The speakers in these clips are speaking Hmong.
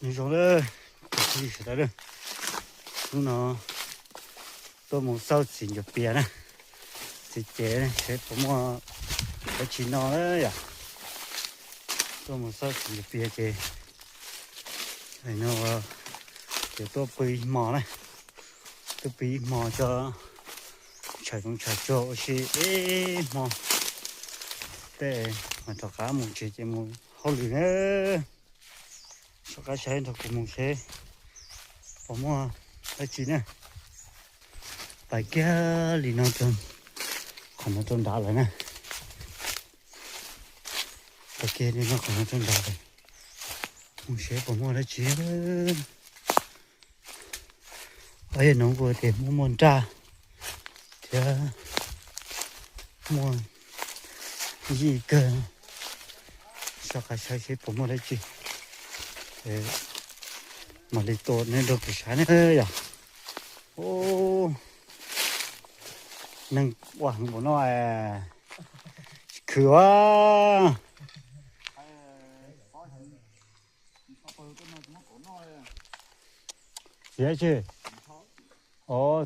Nyob zoo lawm, sawv daws, hnub no tuaj mus xauj txiv ncuav pias na, txiv cev na, seb puas muaj dab tsi noj na yom. Tuaj mus xauj txiv ncuav pias ces no ces tuaj pw ib hmo na, tuaj pw ib hmo tso, tshawm zoov tshawm tsuag ua si ib hmo, tej mas rov qab mus tsev ces mus hauj lwm na. Soj qab saib nrog kuv mus seb puas muaj dab tsi na. Pais kiag li no, qhov no rau nrad lawm na. Pais kiag li no qhov no rau nrad lawm, mus seb puas muaj dab tsi. Ob yawg no kuj tias muaj muaj nraj thiab muaj yij kawg. Soj qab saib seb puas muaj dab tsi, mam li tua neb nrog kuv saib na yom. Neeg ua heev npaum no, tsis khwv a. Txiv tsi,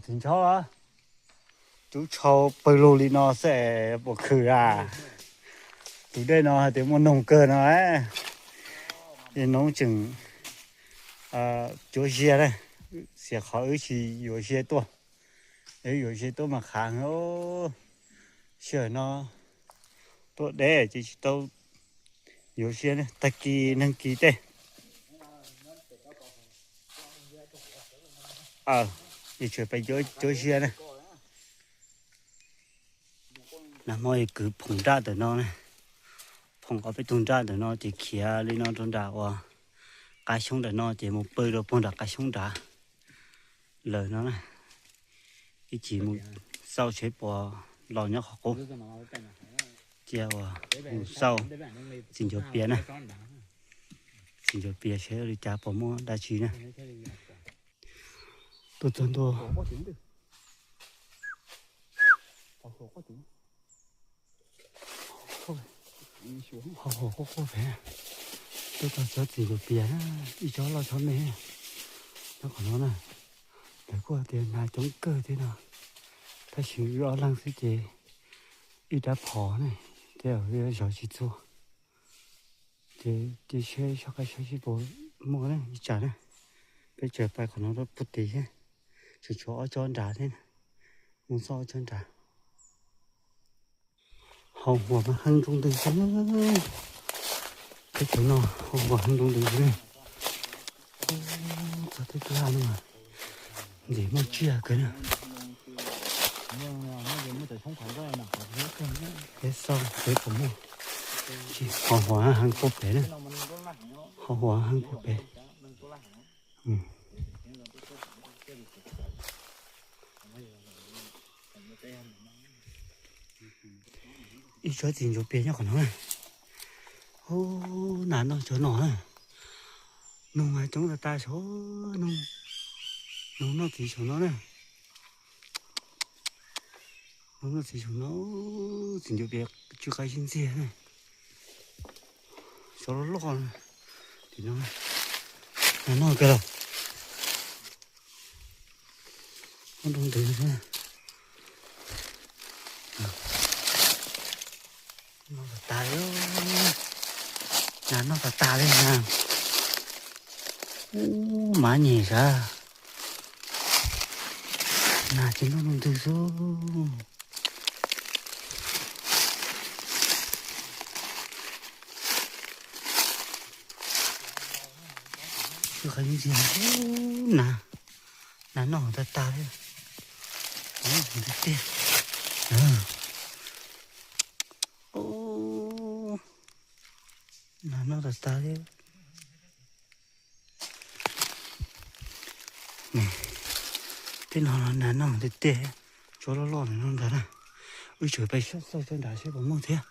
txiv ntshaub a, cub tshau pawg lug li no xwb puas khwv a? Tus dej no hais tias muaj noog kawg no. Ces noob tseem cuab ziab na, xiam qhov wb tsis yuav ziab tuaj, wb yuav ziab tuaj mas qhav heev. Sij hawm no tuaj deb ces tsis tau yuav ziab na, tag kis neeg kis tej. Ces tseem pais cuab ziab na. Nag hmo kwv phoom nraj ntawm no na, phoom ob peb tug nraj ntawm no ces khiav li no rau nram uas qab xyoob nram no ces mus pw rau puag nram qab xyoob nrad lawm no na. Ib chim mus xauj seb puas los nyob qhov qub. Cia uas mus xauj txiv ncuav pias na, txiv ncuav pias seb ua li cas puas muaj dab tsi na. Tuaj txog ntua hauv huam quaj quaj pem, tuaj txog txiv ncuav pias na, ib tsob loj tsob me nyob qhov no na. Lawv kuj tias nas coob kawg thiab no, tab sis wb ob leeg xwb ces ib rab phom ne, tej zaum zov tsis txog. Ces cia seb soj qab saib seb puas muaj na ib tsam na. Peb tseem pais qhov no rau puag tid thiab, tseem tshuav ob tsob nrad thiab, mus xauj ob tsob nrad. Hauv huam mas heev nroo ntws xwb. Teb chaws no hauv huam heev nroo ntws xwb. Txog tej laj no mas ntxim muaj tsiaj kawg na. Peb xauj seb puas muaj. Hauv huam heev puag pem na. Hauv huam heev puag pem. Ib tsob txiv ncuav pias nyob qhov no na. Ub, nas noj tsob no na. Noog mas coob tas tas saud, noog noj txiv saum no na. Noog noj txiv saum no, txiv ncuav pias tsw qab zib ntxiag na. Cov loj loj tim no, nas noj kawg los. Noj nroo ntws xwb. Noj tas tas li, nas noj tas tas li na. Ub, mab nyem sav, nas ces noj nroo ntws xwb. Tsw qab zib ntxiag, ub, nas, nas noj tas tas li. Ub, tiag tiag. Ub, nas noj tas tas li. Tej no nas noj tiag tiag, tsob loj loj no ntag na. Wb tseem pais xauj tsob nrad seb puas muaj thiab.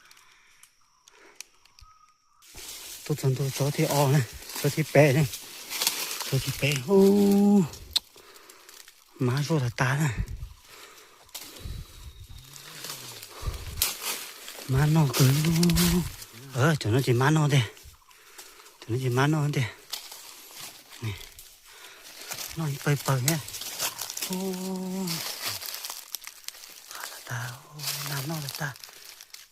Tuaj txog ntua tsob thib ob na, tsob thib peb na, tsob thib peb, ub, mab zuaj tas tas na. Mab noj kawg. Cov no ces mab noj tiag, cov no ces mab noj tiag. Noj ib pawg pawg thiab. Qab tag tag, nag noj tag tag,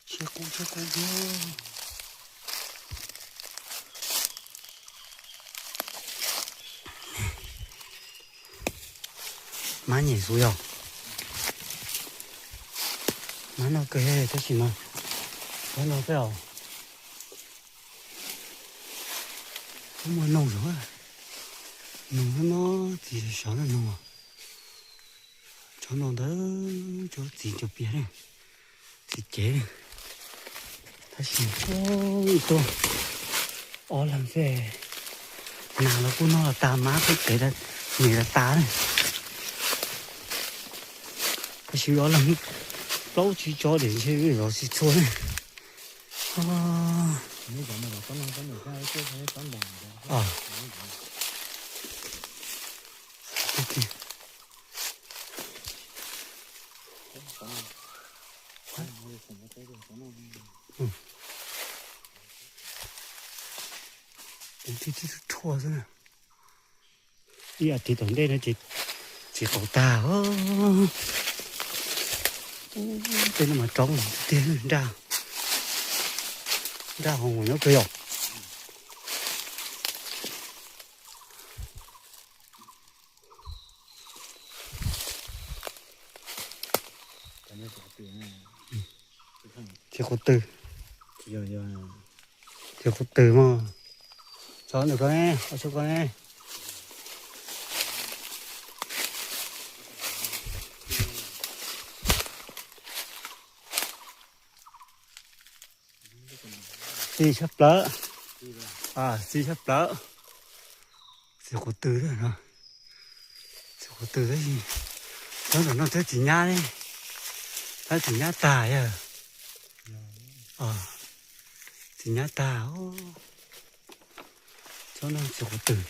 tshiab qub tshiab qub thiab. Mab nyem xwb yog, mab noj kawg tab sis mas, mab no peb os, muaj noog zog, noog no txiv sov no noog, tsob no ntawd tsob txiv cov pias ne, txiv cev ne, tab sis tuaj ob leeg xwb, nas los kuj noj los tas, mab kuj tev, nws los tas ne. Tab sis ob leeg plaub tsib tsob ces ntshe zov tsis txhua ne. Ib as thiv tom ntej no ces txiv qaub tag. Tej no mas roob tiag, nraj, nraj ho mus nyob kawg yom. Txiv qhov twg? Txiv qhov twg mog? Tso ntawm ko ne, tso ko ne. Txi tshaj plaws, txi tshaj plaws. Txiv qhov twg no, txiv qhov twg tab sis tsob ntawm no twb txiv nyab li, twb txiv nyab tag yog, txiv nyab tag. Tsob no txiv qhov twg,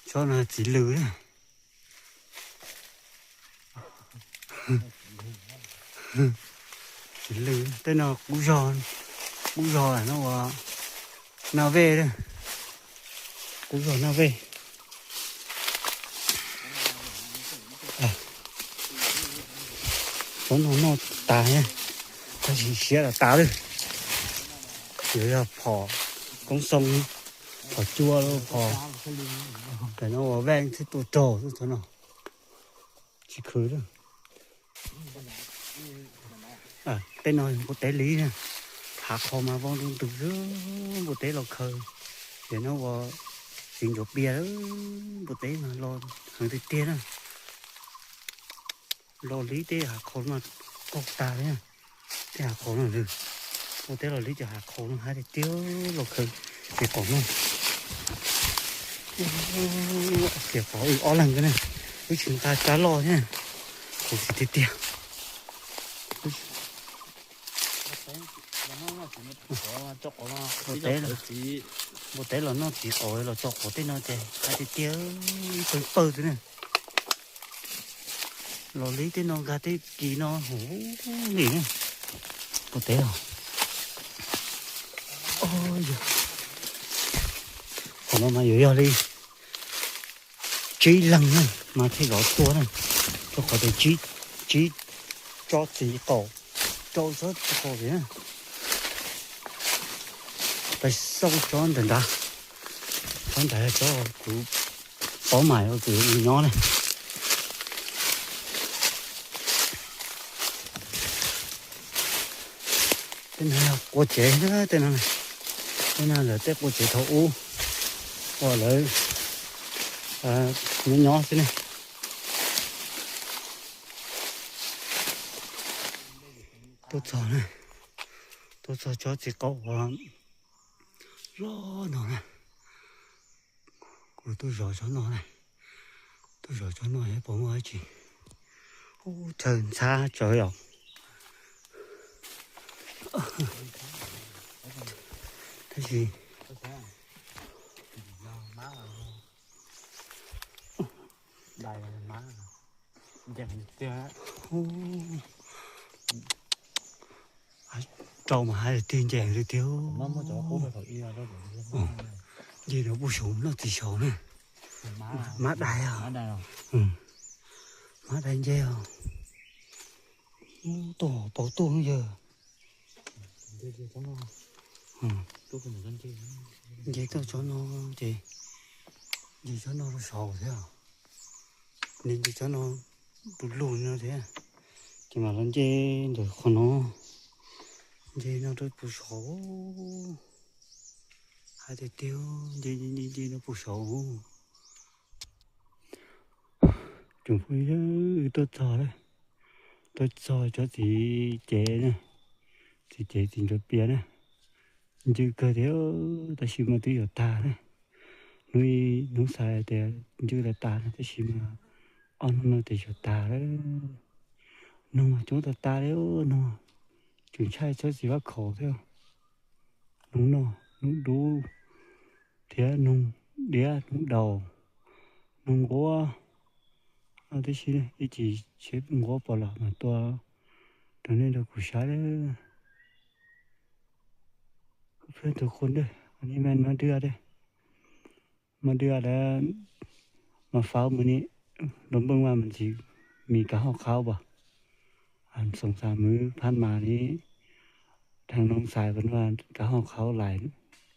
tsob no txiv lws. Txiv lws tej no qub zog, qub zog no ua Naj Vej, qub zog Naj Vej. Tsob no noj tas, tab sis siav los tas lawm. Yuav yog phom koob xoo, phom cua, phom, no ua vaj thiab tua rog xwb, tsob no tsis khwv lawm. Tej no npua teb li, hav qhov mas vau ntws ntws xwb, npua teb los khaws. Ces no ua txiv ncuav pias, npua teb mas los heev tiag tiag na. Los li tej hav qhov mas qaug tas li, tej hav qhov no, npua teb los li cov hav qhov no hab tiag tiag, los khaws txiv qaub no. Txiv qaub wb ob leeg ko na, wb tsis nqa tsab loj thiab, qhuav txiv tiag tiag. Npua teb los noj txiv qaub los tso qaub tej no ces hab tiag tiag, pawg pawg xwb na. Los li tej no nkag tej kis no huv li ne. Npua teb os. Qhov no mas yuav yog li tsib leeg na mas thiaj zov txhua na, rau qhov tias tsib, tsib tsob txiv qaub, rau tsob txiv qaub li na. Peb xauj tsob ntawm nrad, tsob ntawd tsob kuv paub mas ua kuv nyob ne. Tej no yog qua tsev, tej no, tej no lawv tej qua tsev thaum ub uas lawv nyob nyob xwb ne. Tuaj txog, tuaj txog tsob txiv qaub uas loj no na. Kuv tuaj zov tsob no na, tuaj zov tsob no es puas muaj dab tsi. Ub, chaw ntxhab tsawv yom. Tab sis rau mas hais tiag nce tiag tiag. Nce rau puj xyov noj txiv xyov na. Mab dais os. Mab dais nce os. Tuaj pauv tuaj yawg. Nce tuaj tsob no ces, nce tsob no rau saud thiab. Nce, nce tsob no du lug no thiab. Ces mam los nce ntawm qhov no, nce no rau puag saud. Hais tiag tiag, nce nce nce no puag saud. Tsoom phooj ywg, wb tuaj txog lawm, tuaj txog tsob txiv cev na, txiv cev txiv ncuav pias na. Ncw kawg thiab, tab sis mas twb yuav tag na. Hnub, hnub xav tias ncw lawv tas na, tab sis mas ob hnub no ces yuav tag lawm. Noog mas coob tas tas li, noog tseem ntshai tsob txiv vaj khaum thiab. Noog noj, noog dub, thiab noog diab, noog daus, noog nquab. Tib si ib chim seb nquab pom los mas tua rau nej nrog kuv saib. Peb tus qub dej, mab dwj dej, mab dwj dej, mas faub mus ni, dua npeej mas mas ntsis mis kav hauv qhaub as. Xoom xav mus phab mas ni, dheev noo xais pas kav hauv qhaub lais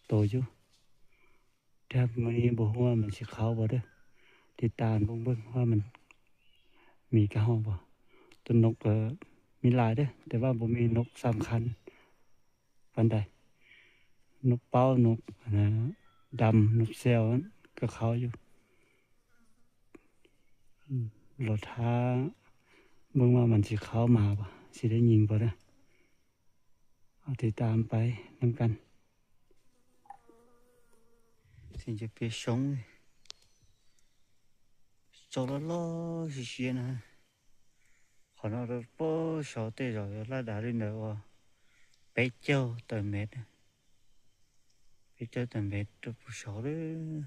tua yub. Dab mus ni npua huab mas ntsis qhaub as dab, tiv tas npoo npeej huab mas mis kav hauv as. Tus noo mis lais dab, tes vaj npua mis noo xam khas pas ntais, noo paub, noo dam, noo xel, koj qhaub yub. Los thab npeej mas mas ntsis qhaub mas as, tsis dab nyees pas dab. Tiv tas pais nam kas. Txiv ncuav pias soob, tso loj loj siab siab na. Qhov no rau puag saud tej zaum yuav laj dav li ntawd uas peb caug tawm mev, peb caug tawm mev rau puag saud lawm.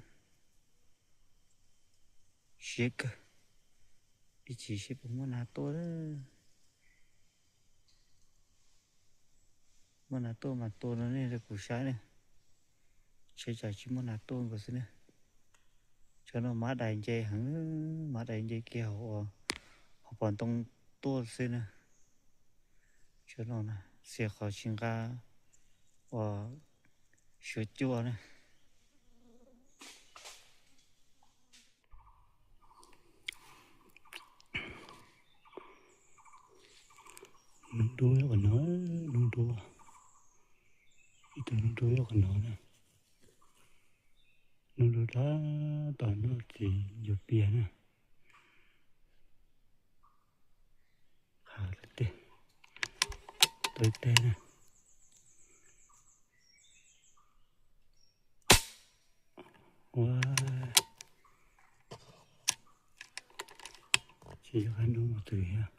Siab kawg, ib chim seb puas muaj nas tuaj lawm. Muaj nas tuaj mas tua rau nej rau kuv saib na. Seb tsam tsis muaj nas tuaj nkaus xwb na. Tsam no mab dais nce heev, mab dais nce kiag hauv, hauv pos ntoo tuaj xwb na. Tsam no na, xiam qhov tsis nqa uas suav cua na. Noog dub qhov no, noog dub, ib tug noog dub qhov no na. Noog dub tab tom noj txiv ncuav pias na. Qhav lawm teg, tau teg na. Ua, tsis yog qab nub mus twg thiab.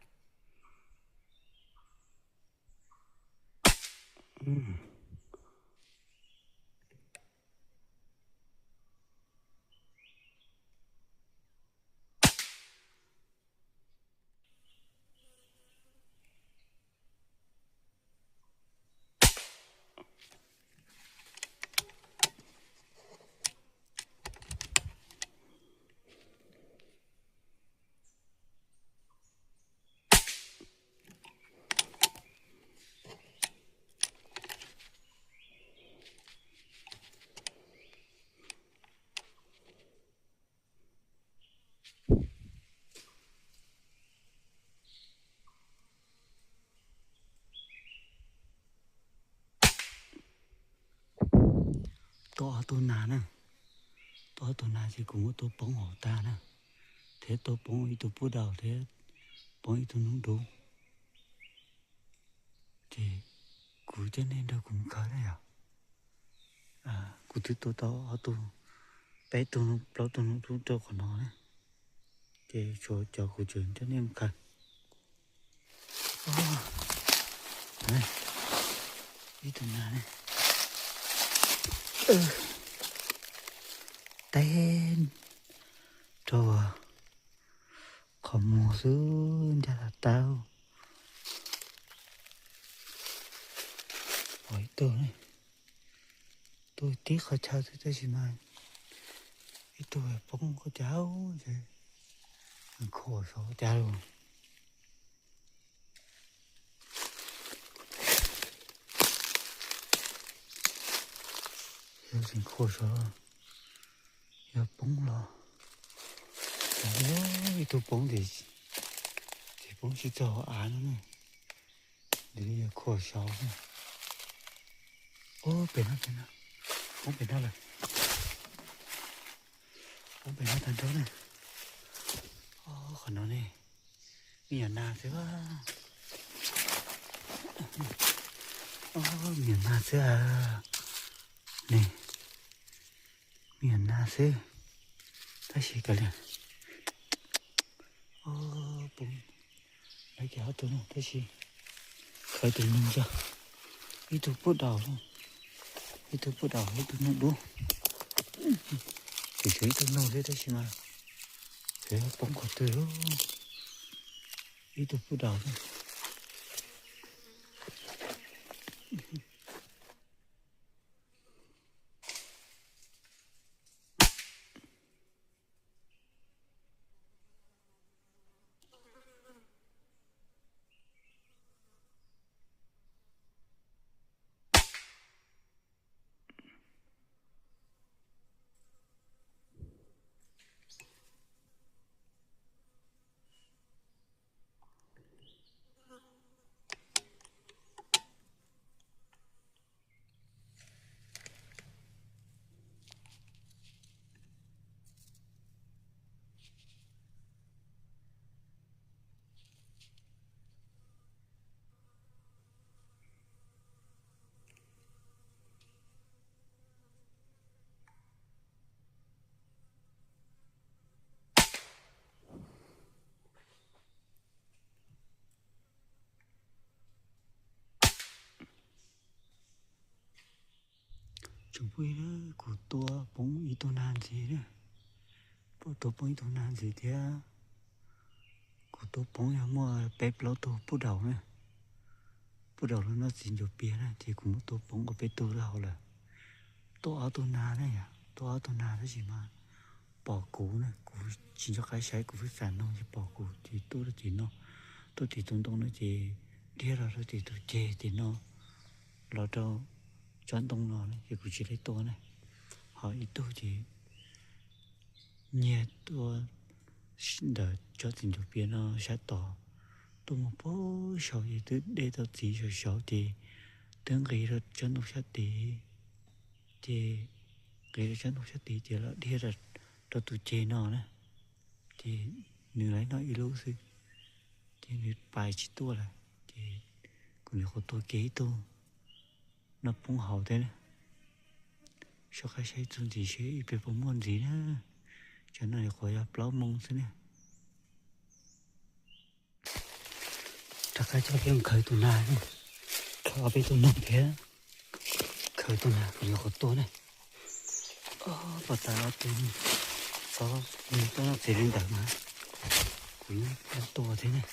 Tua ob tug nas na, tua ob tug nas ces kuv muab tua poob hauv tag na, thiab tua poob ib tug pub daus thiab poob ib tug noog dub. Ces kuv coj nej nrog kuv mus khaws na yom. Kuv twb tua tau ob tug, peb tug, plaub tug noog dub rau qhov no na, ces tshuav cov kuv tseem coj nej mus khaws. Ib tug nas ne, teb rau qhov muag xwb ncaj tas tau. Pom ib tug, tuaj tib qhov chaw xwb tab sis mas Ib tug poob koj cas ces nkhuav saud cas los. Yog tsis nkhuav saud, yog poob los, ib tug poob ces, ces poob tsis txog hauv av no ne. Nws li yog khuam saud. Ub, pem no, pem no, poob pem no lawm. Poob pem no tag nrho ne. Qhov no ne, me nyuam nas xwb. Me nyuam nas xwb a. Ne, me nyuam nas xwb. Tab sis kav liam. Poob lawv cov ob tug no tab sis khawv tus noog tso. Ib tug pub daus, ib tug pub daus, ib tug noog dub. Ces tshuav ib tug noog xwb tab sis mas tseem poob qhov twg, ib tug pub daus. Tsoom phooj ywg, kuv tua poob ib tug nag ntxiv na. Kuv tua poob ib tug nag ntxiv thiab. Kuv tua poob yog muaj peb plaub tug pub daus na. Pub daus los noj txiv ncuav pias na, ces kuv muab tua poob ua peb tug hauv lawm. Tua ob tug nag na yom, tua ob tug nag tab sis mas pom kuv na, kuv tsis nco qab saib, kuv xav noog ces pom kuv ces tuaj rau tim no, tuaj tim tus ntoo no ces dhia los rau tim tus ceg tim no, los rau tsob ntoo no ces kuv tsis tau tua na. Ho ib tug ces nyiag tuaj ntawm tsob txiv ncuav pias no sab tod, tuaj mus pem saud ces twb de tau txiv saud saud ces twb nqis rau tsob ntoo sab tid, ces nqis rau tsob ntoo sab tid ces los dhia rau tus ceg no na. Ces nws los noj ib lub xwb, ces nws pais tsis tuaj lawm, ces kuv nyuam qhuav tua kiag ib tug noj poob hauv thiab na. Soj qab saib txuas ntxiv seb ib pliag puas muaj ntxiv na. Tsam no nyuam qhuav yog plaub moo xwb na. Rov qab coj peb mus khaws tus nas, khaws ob peb tug noog thiab, khaws tus nas kuv nyuam qhuav tua na. Pom tas ob tug txhob mus tuaj noj txiv li ntawd mas kuv yeej tua thiab na.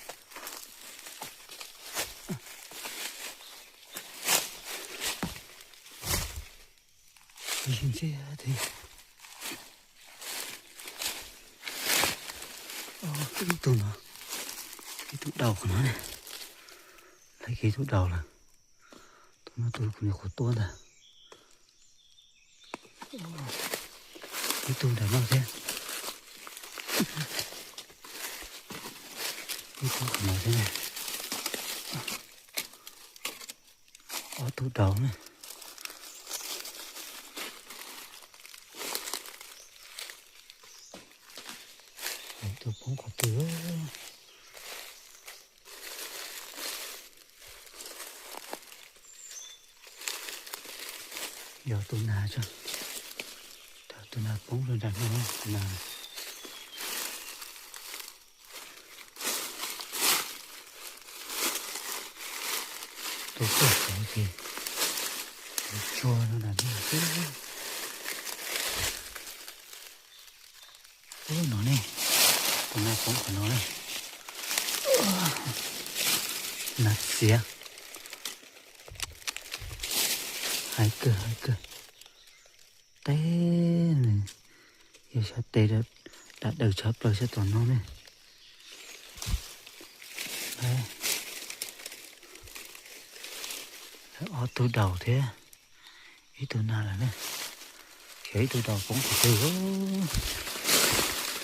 Ib tug no, ib tug daus qhov no ne, lawv kiag ib tug daus lawm. Tus no tus kuv nyuam qhuav tua ntag. Ib tug nram no thiab, ib tug qhov no thiab ne. Ob tug daus ne. Tus poob qhov twg? Yog tus nas tso, tus nas poob rau nram no, tus nas. Tus poob qhov ces tsuag rau nram no xwb. Ub, no ne, tus nas poob qhov no na. Nas xiav. Hais kawg hais kawg. Teb nws Sab tes dam daws tshaj plaws sab tom no ne. Ob tug daus thiab ib tug nag lawm ne. Xyov ib tug daus poob qhov twg,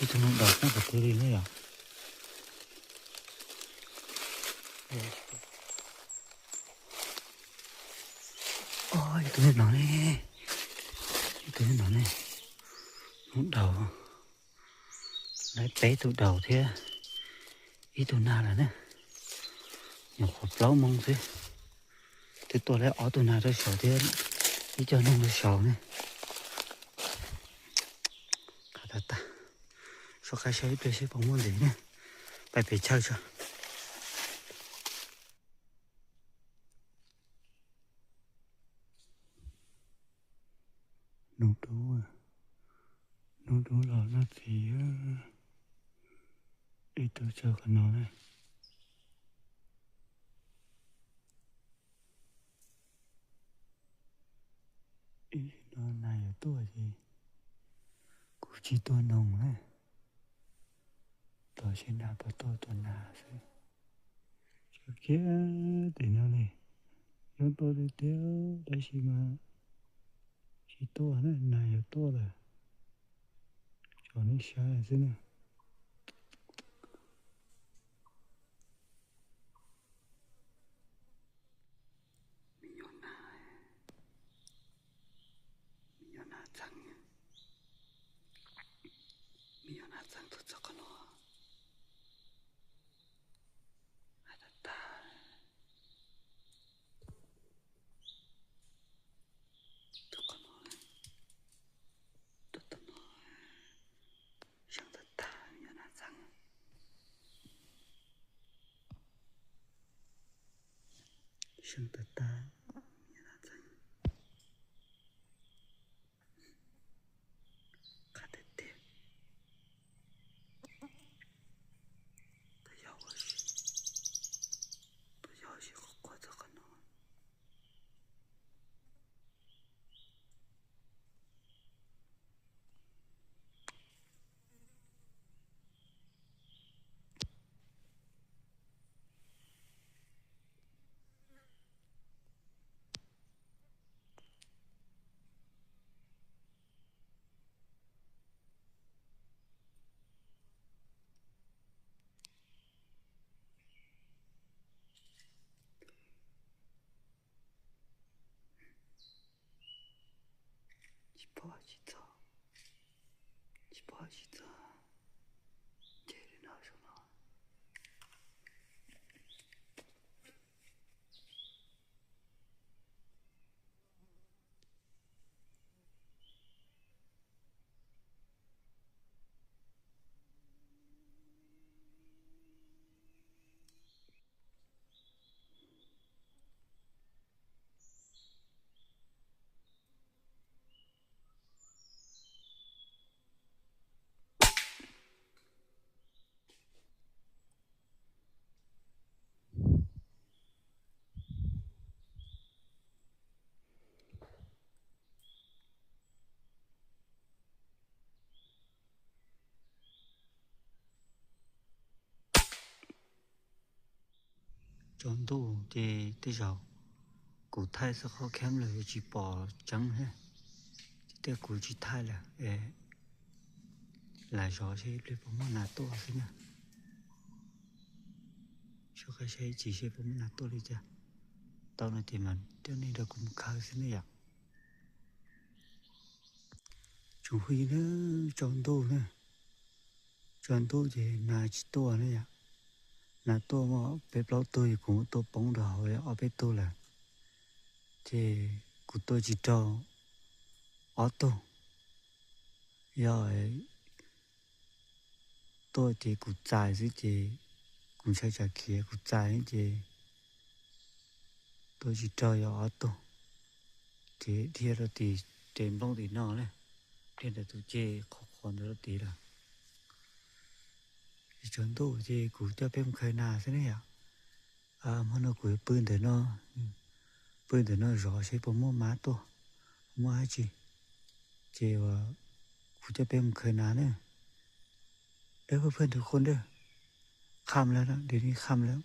ib tug nag daus poob qhov twg li ne yom. Ib tug no ne, ib tug no ne, hnub daus, lawv peb tug daus thiab ib tug nag lawm ne. Nyuam qhuav plaub moo xwb, twb tua lawv ob tug nag rau saud thiab ib co noog rau saud ne. Qab tag tag, soj qab saib ib pliag seb puas muaj ntxiv ne. Pais pem chaw tso. Hnub dub, hnub dub los noj txiv, ib tug tsawg qhov no ne. Ib sim no nag yuav tuaj ces kuv tsis tua noog na, tos seb nag puas tuaj tua nag xwb. Tsis kiag tim no li, yeej tuaj tiag tiag tab sis mas tsis tuaj na, nag yuav tuaj lawm, tso nej saib xwb na. Me nyuam nag, me nyuam nag txeev, me nyuam nag txeev tuaj txog qhov no. Hais tag tag, tuaj qhov no, tuaj tom no, seej tag tag me nyuam nag txeev. Seej tag tag me nyuam nag txeev. Qab tiag tiag. Tus yau ua si, tus yau ua si qhuav qhuav txog qhov no. Tsis pom tsis txog, tsis pom tsis txog, nce li no saum no. Tsaus ntuj ces tej zaum kuv thaij xwb qhov cam lawm yuav tsis pom tseeb thiab, ces tej kuv tsis thaij lawm es lam zov seb ib pliag puas muaj nas tuaj xwb na. Soj qab saib ib chim seb puas muaj nas tuaj li cas. Tau no ces mam coj nej nrog kuv mus khaws xwb ne yom. Tsoom phooj ywg na, tsaus ntuj na, tsaus ntuj ces nas tsis tuaj na yom. Nas tuaj muaj peb plaub tug, kuv tua poob rau hauv ob peb tug lawm, ces kuv tua tsis raug ob tug. Yog tuaj ces kuv txais xwb ces kuv ntshai tsam khiav, kuv txais ces tua tsis raug yog ob tug, ces dhia rau tim tes nplooj tim no na, dhia ntawm tus ceg qhuav qhuav ntawd rau tid lawm. Ces tsaus ntuj ces kuv coj peb mus khaws nas xwb ne yom. Hmo no kuv yuav pw ntawm no, pw ntawm no zov seb puas muaj mab tuaj, muaj dab tsi, ces uas Kuv coj peb mus khaws nas na. Dawb phooj phooj tus qub dawb. Kham lawm, dib ni kham lawm.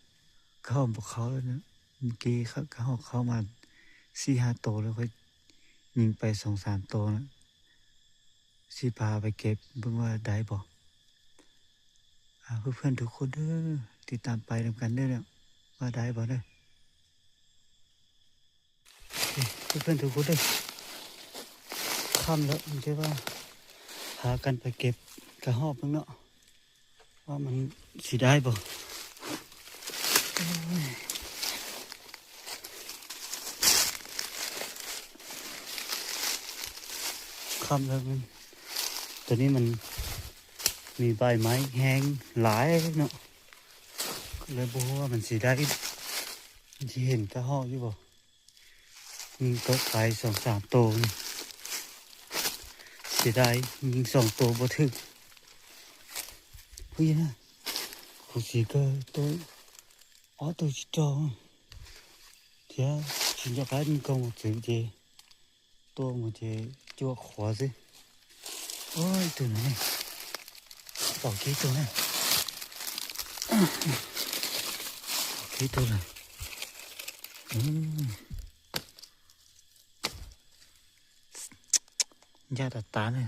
Kav hauj npau qhauv lawm, mus kev kav hauj qhauv mas xib hab tus lawm, nyias pais xoom xaam tus lawm. Xib pab pais kev npawb vaj daiv pom. Phooj phooj tus qub dawb, tiv tam pais dam kas dawb, vaj daiv pom dawb. Phooj phooj tus qub dawb, kham lawm ces vaj has kas pais kev kav hauj peb no. Vaj mas xim daiv pom. Kham lawm, tus ni mas nws pais maiv heev laiv no, lawv pug vaj mas xim daiv, tsis heem kav hauj ib pom. Nws tau pais xoom xaam tus, xim daiv, xoom tus puas thwj. Kuv xim kawg tua ob tug tsis raug thiab tsis nco qab nkaug mos txwv ces tua mus ces cua qhuav xwb. Ib tug no ne, pom kiag ib tug ne, pom kiag ib tug lawm. Ncaj tas tas na.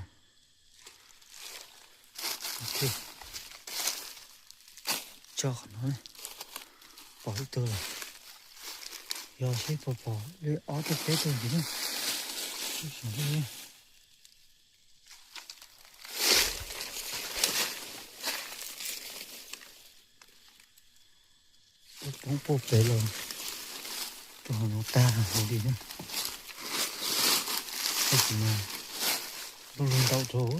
Tso qhov no, pom ib tug lawm. Yog seb puas pom li ob tug peb tug ntxiv na. Poob puag pem los rau hauv no tag huv li na. Tab sis mas lub lug ntaum rau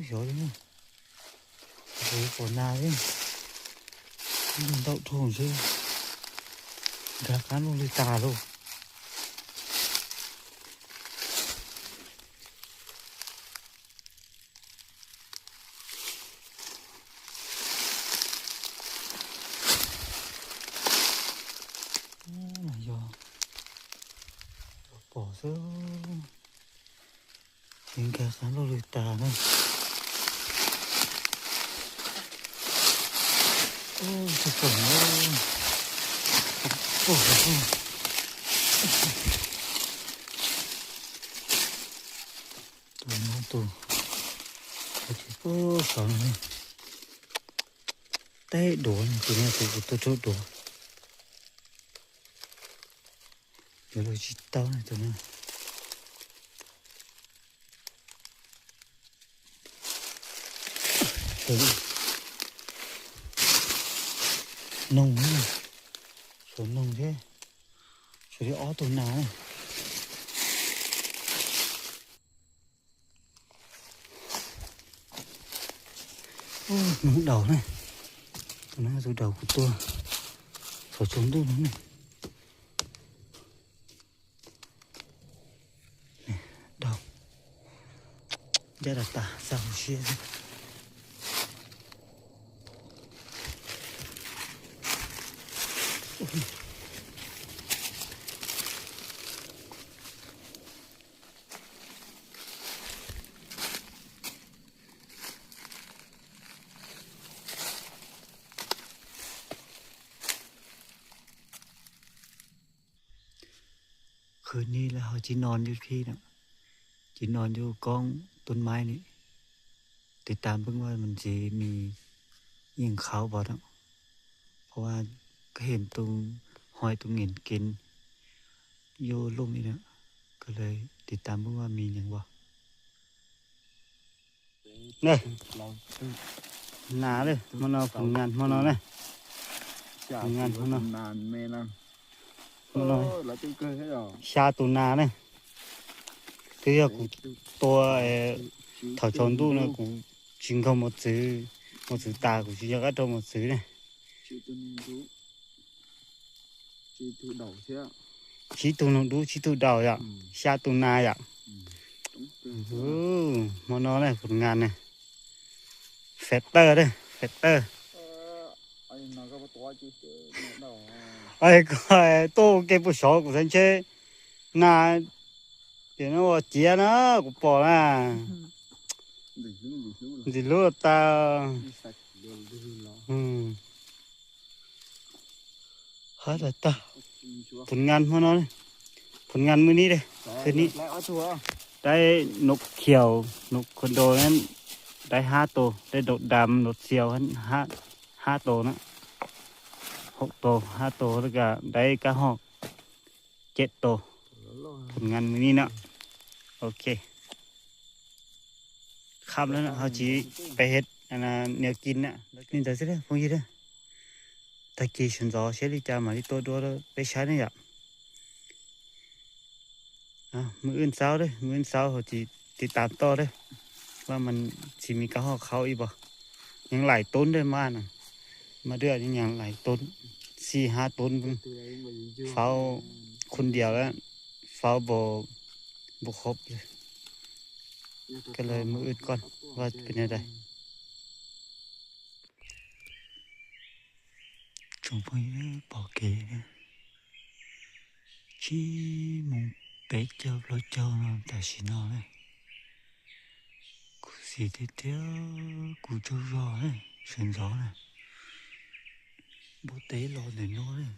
xyov li na. Kuv pom nas li, lub lug ntaum rau ntshe nkag qab lug li tas lauj. Yog pom xwb, ces nkag qab lug li tas na. Tus pom, tus pom, tus no tus, tus pom saud no, teb duav no, tus no tus kuv tua raug duav. Yuav luag tsis tau tus no. Noog, tshuav noog thiab, tshuav li ob tug nas na. Noog daus na, tus no tus daus kuv tua thaum tsaus ntuj no na. Daus, ncaj tas tas, xa hauv siab xwb. Khwv ni lawm ho tsis no ncu khi na, tsis no ncu koob tub maib ni. Tiv tas npawb vaj mas ntxiv mis yeej qhauv pom na, qhov vaj kab hem tus hoi tus ngeem kev yuav loj li na, koj lawv tiv tas npawb vaj mis nyeem pom. Ne, nas lawm hmo no, phom nas hmo no ne, phom nas hmo no, hmo no xya tus nas ne. Twb yog kuv tua thaum tsaus ntuj no kuv tsis nkaug mos txwv, mos txwv tas kuv tsis nco qab rau mos txwv ne. Tsib tug noog dub tsib tug daus yom, xya tus nas yom. Hmo no ne, phom nas ne, fem tawj ne, fem tawj. Koj tuaj ua ke puag saud kuv xav ntshe nas, tias no ua ciav na, kuv pom na. Ntxim hlub tas. Hab tas tag. Phum ngas hmo no, phum ngas mub nib, khwb nib. Daib nov khiaus, nov khuv dos, daib hab tus, daib nov dam, nov xiaus, hab tus na. Haum tus, hab tus, daib kab hoj, ciaj tus. Phum ngas mub nib na. Ok. Kham lawm ho tsis peb hed niam kis na. Li ntawd xwb phooj ywg. Tag kis sawv ntxov seb li cas mam li tua dua peb saib ne yom. Mub wb xaub, mub wb xaub ho tsis tiv tas toj, vaj mas tsis me kab hoj khaub ib pom. Nyeem laim tub dab mas na, mas dwb nyeem laim tub, xij hab tub, faub khun diav lawm, faub npau, npau khob. Koj lawv mub wb koj, vaj pem ne dais. Tsoom phooj ywg pom kev, tsib moos peb caug plaub caug no tam sim no na. Khuv xim tiag tiag, kuv tsaug zog na, sawv ntxov na, npua teb los ntawm no na.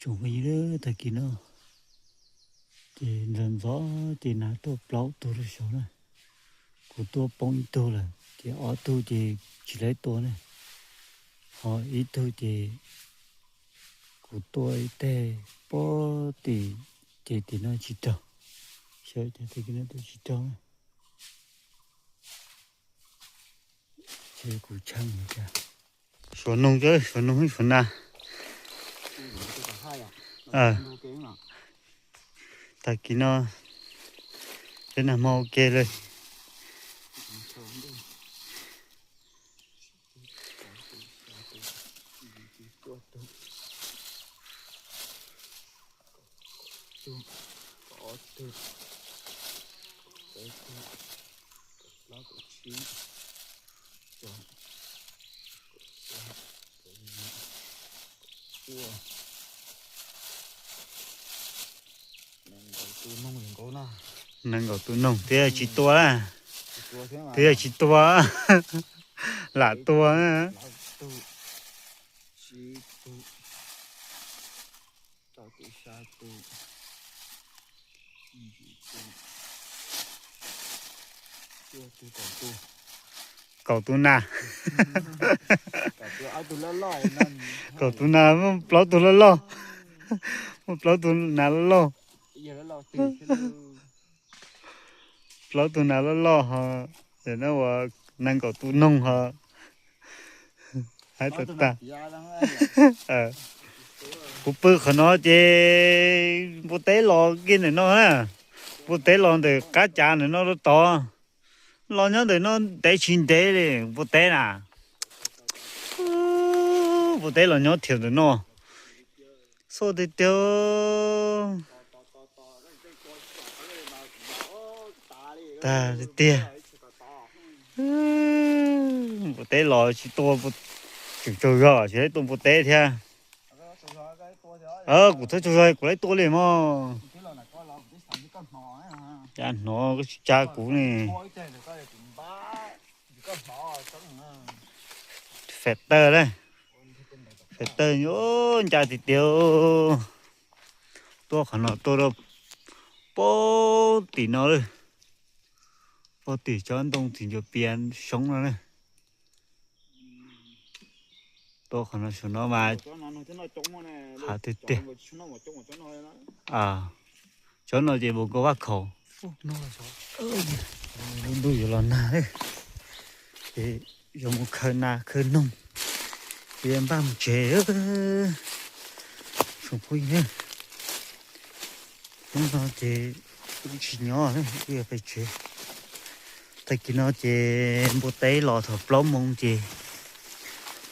Tsoom phooj ywg, tag kis no ces ntxov ntxov ces nas tuaj plaub tug rau saud na. Kuv tua poob ib tug lawm ces ob tug ces tsis laib tua ne. Ho ib tug ces kuv tua ib teg pob tim, ces tim no tsis raug. Xyov cas tag kis no tua tsis raug na. Ces kuv tshee li cas. Suav noog, suav noog, suav nas. Tag kis no peb nag hmo ua ke li. Nees nkaum tus noog twb yog tsis tua, twb yog tsis tua, lam tua. Kaum tus nas, kaum tus nas muaj plaub tug loj loj, muaj plaub tug nas loj loj, plaub tug nas loj loj ho, no ua nees nkaum tus noog ho. Haib tag tag. Kuv pw qhov no ces npua teb los kiag ntawm no na, npua teb los ntawm qab cav ntawm no rau tod, los nyob ntawm no ntev tsis ntev li npua teb na. Npua teb los nyob thiab ntawm no, xua tiag tiag. Tag tiag tiag. Npua teb los tsis tua, tseem tsaug zog tsis laib tua npua teb thiab. Kuv txhob tsaug zog kuv laib tua li mog. Cas hnov koj tsis tsa kuv ne. Fem tawg, fem tawg ncaj tiag tiag. Tuaj qhov no tuaj rau pem tim no lawm, pem tim cov ntoo txiv ncuav pias soob no na. Tuaj qhov no saum no mas hav tiag tiag. Cov no ces npau nkaus vaj khaum. Lub ntuj yuav los nag lawm, ces yuav mus khaws nas khaws noog, ces npaj mus tsev. Phooj ywg, hnub no ces kuv tsis nyob, kuv yuav pem tsev. Tag kis no ces npua teb los thaum plaub moos ces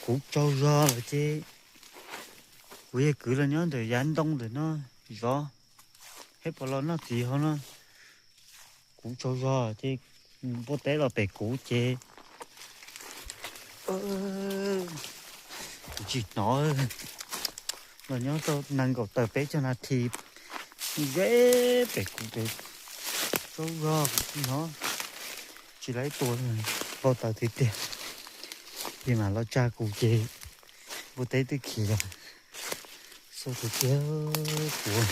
kuv tsaug zog lawm ces kuv yog kwv los nyob ntawm yav ntoo ntawm no zov, thiab pom los noj txiv hauv no. Kuv tsaug zog ces npua teb los pem kuv ces kuv tsis hnov, los nyob rau nees nkaum tawm peb caug nas this ze pem kuv ces tsaug zog kuv tsis hnov, tsis laib tua, npau taws tiag tiag. Ces mam los tsa kuv ces npua teb twb khiav, xauj tiag tiag kuv.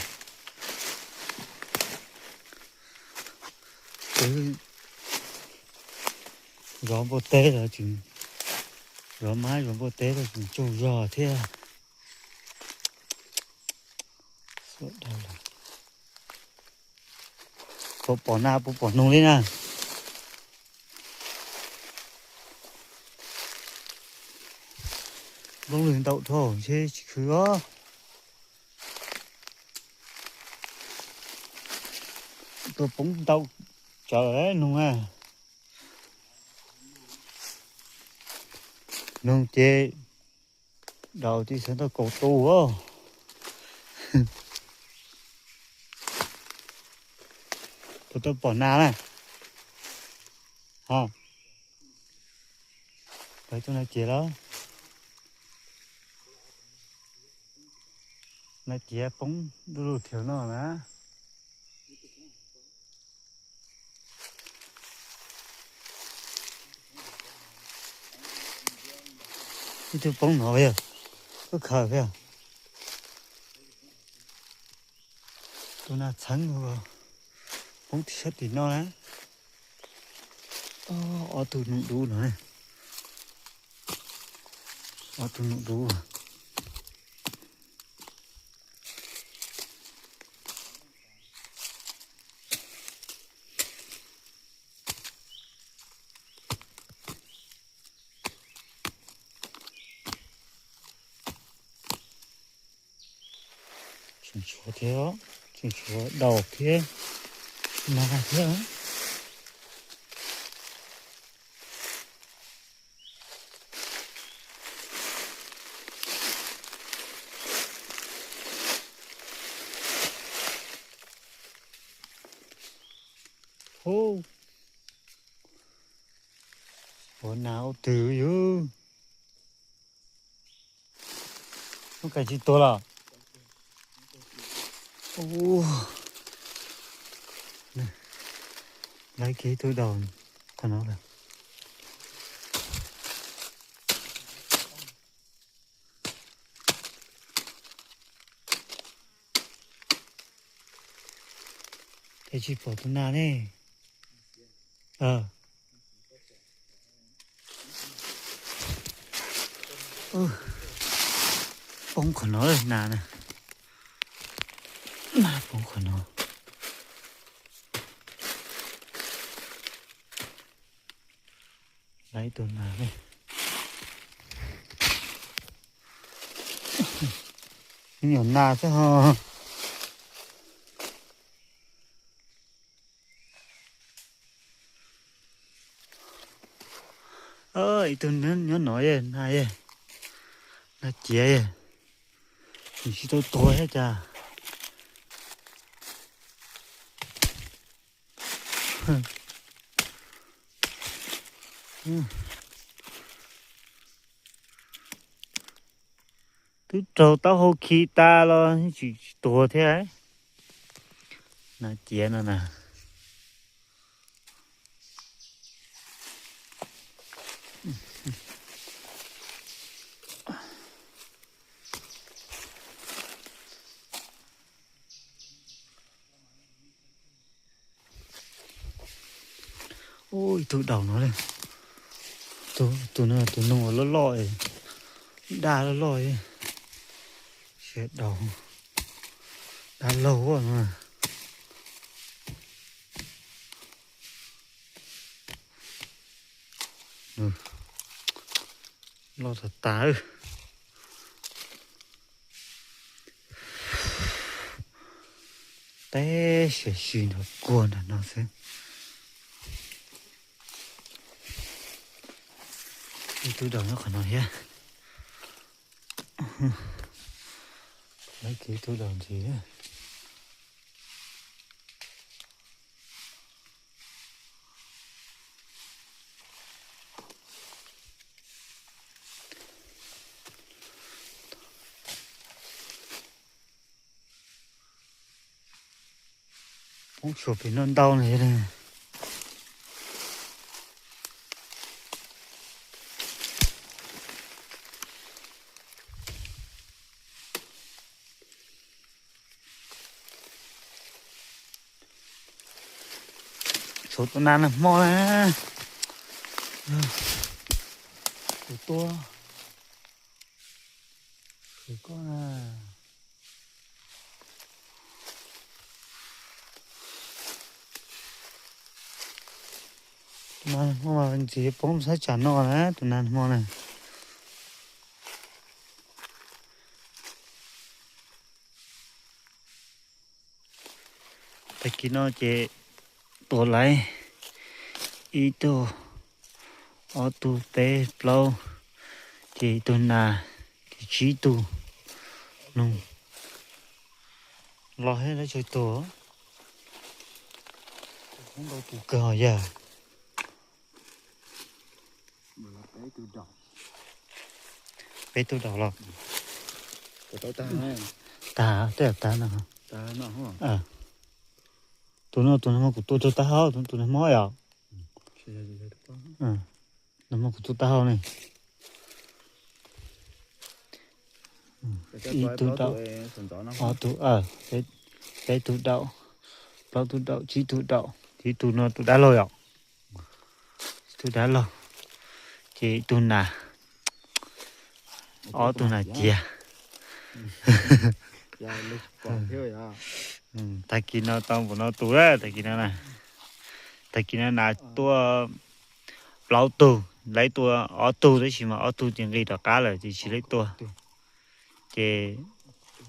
Twb zov npua teb los tseem, zov mab zov npua teb los tseem tsaug zog thiab. Puas pom nas puas pom noog li na? Nplooj lwg ntau dhau ntshe tsis khwv os. Tua poob ntau tsawv noog a. Noog ces daus ces xav tau kaum tus os. Puas tau pom nas na? Ho, pais tus nas ciav lawm. Nas ciav poob du lug thiav no na. Ib tug poob no yog, koj khaws thiab. Tus nas txheeb poob tim sab tim no na. Ob tug num dub no, ob tug num dub. Tseem tshuav thiab, tseem tshuav daus thiab, nas thiab. Hu, ua nas ua twg yus. Muab kais tsis tuag los? Ua, lawv kev tus daus qhov no lawm. Ces tsis pom tus nas ne. Poob qhov no nas na. Nas poob qhov no. Lawv ib tug nas ne. Me nyuam nas xwb ho. Ib tug nyob no ye, nas ye, nas ciav ye. Tsis tau tuag thiab cas. Twb raug taub hau khi tas los tsis tuag thiab. Nas ciav no na. Ua ib tug daus no, tus no tus noog loj loj, daj loj loj, daj laug no. Loj tas tas. Teb siav si nrov kuag nram no xwb. Ib tug daus nyob qhov no thiab. Lawv kev ib tug daus ntxiv. Poob tshuam pem no ntau li. Tshuav tus nas nag hmo na. Tus tuaj khwv koj na. Tus nas hmo mas ntxiv poob sab tsam no na, tus nas hmo na. Tag kis no ces tua laiv ib tug, ob tug, peb, plaub, ces ib tug nas, ces tsib tug noog los thiab, lawv tsawg tug, ntau tus kawg yog. Peb tug daus los. Tag, tej zaum tag no. Tus no tus nag hmo kuv tua rau taub hau, tus nag hmo yom. Nag hmo kuv tua taub hau ne. Ib tug daum, ob tug, peb tug daum, plaub tug daum, tsib tug daum, ib tug no tus dab laug yom. Tus dab laug, ces ib tug nas, ob tug nas ciav. Tag kis no tau npaum no tus lawm, tag kis no na. Tag kis no nas tuaj plaub tug, lawv tua ob tug tab sis mas ob tug ces nqis rov qab lawm ces tsis lawv tua. Ces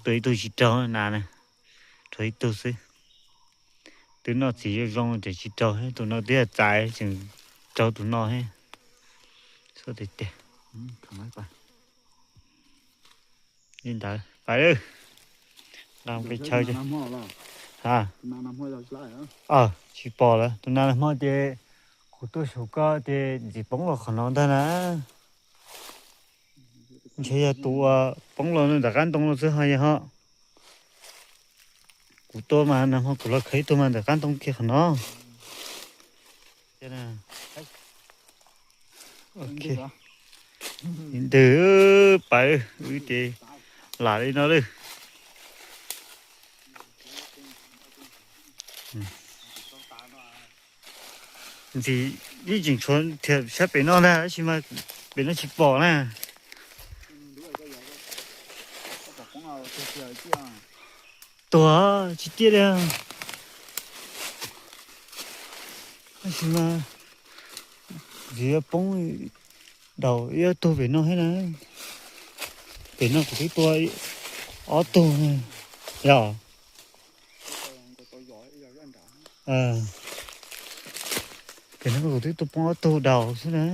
tua ib tug tsis raug nas na, raug ib tug xwb. Twb noj txiv zoo zoo ces tsis raug, tus no twb yog txais tseem raug tus no thiab. Xyov tiag tiag. Li ntawd pais lawm. Nqa pes tsawg, tsis pom lawm. Tus nas nag hmo ces kuv tuaj saum koj ces ntxiv poob los qhov no ntag na. Ntshe yog tus uas poob los ntawm qab ntoo no xwb ho yog ho. Kuv tua mas nag hmo kuv los khawb ib tug mas ntawm qab ntoo kiag qhov no. Ntws pais wb ces lam li no lawm. Ntxiv ib tseem tshuav thiab sab pem no ntag tab sis mas pem no tsis pom na. Tuag tsis ciaj li. Tab sis mas ntxiv poob daus ib ob tug pem no thiab na. Pem no kuv twb tua ob tug yom. Pem no kuv twb tua poob ob tug daus xwb na.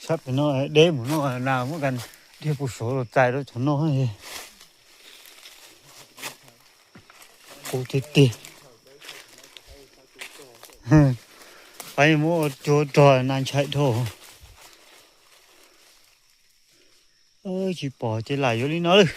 Sab pem no deb mus no na, muab kas dhia pus suav los txais rau cov no. Qus tiag tiag. Pab muab ua cua rog na ntshai dhau. Tsis pom ces lam yuav li no lawm.